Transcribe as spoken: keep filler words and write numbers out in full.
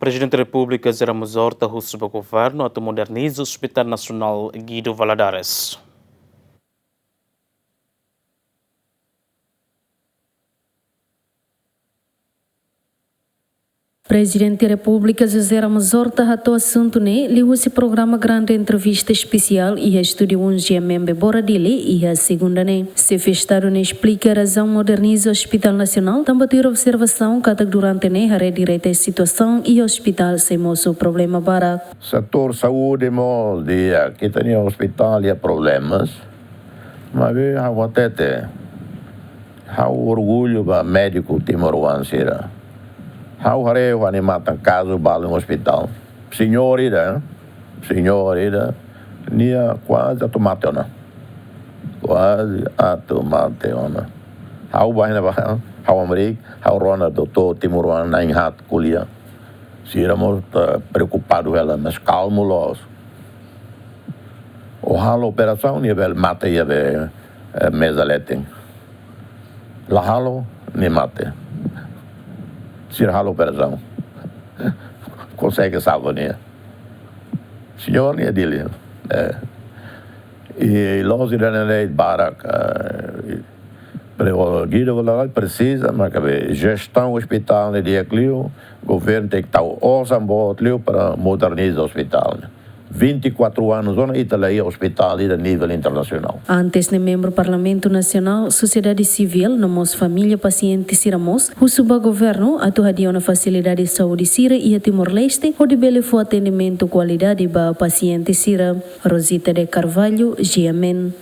Prezidente Repúblika José Ramos Horta husu ba governu atu moderniza Hospital Nasionál Guido Valadares. Prezidente Repúblika José Ramos Horta hato'o asuntu ne'e liuhusi programa Grande Entrevista Espesiál iha Estúdiu um G M M Bebora Dili iha segunda ne'e. Xefe Estadu ne'e esplika razaun moderniza Hospital Nasionál, tanba tuir observasaun katak durante ne'e haree direta situasaun iha hospital sei mosu problema barak. Setór saúde mós di'ak, ita-nia hospital iha problemas, maibé ha'u hatete, ha'u orgullu ba médiku timoroan sira. Ha'u haree ha'u-nia matan kazu balun hospital. Señór ida, señór ida, nia kuaze atu mate ona. Kuaze atu mate ona. Ha'u bá iha ne'ebá, ha'u hamriik, ha'u rona doutór timoroan na'in-haat ko'alia. Sira mós preokupadu hela, mas kalmu loos. Ó halo operasaun, nia bele mate iha be, eh, meza leten. La halo, nia mate. Sira halo operasaun. Konsege salva nia. Señór nia Dili. Eh. I loos ida-ne'e barak, eh, pre-, Guido Valadares presiza, maibé jestaun hospital ne'e di'ak liu, governu tenke tau osan boot liu para moderniza hospital ne'e. Vinte e quatro anos ona ita la iha hospital ida nivel internasionál. Antes ne'e membru Parlamentu Nasionál, sosiedade sivíl no mós família pasiente sira mós husu ba governu atu hadi'a ona fasilidade saúde sira iha Timor-Leste hodi bele fó atendimentu kualidade ba pasiente sira. Rosita de Carvalho, G M N.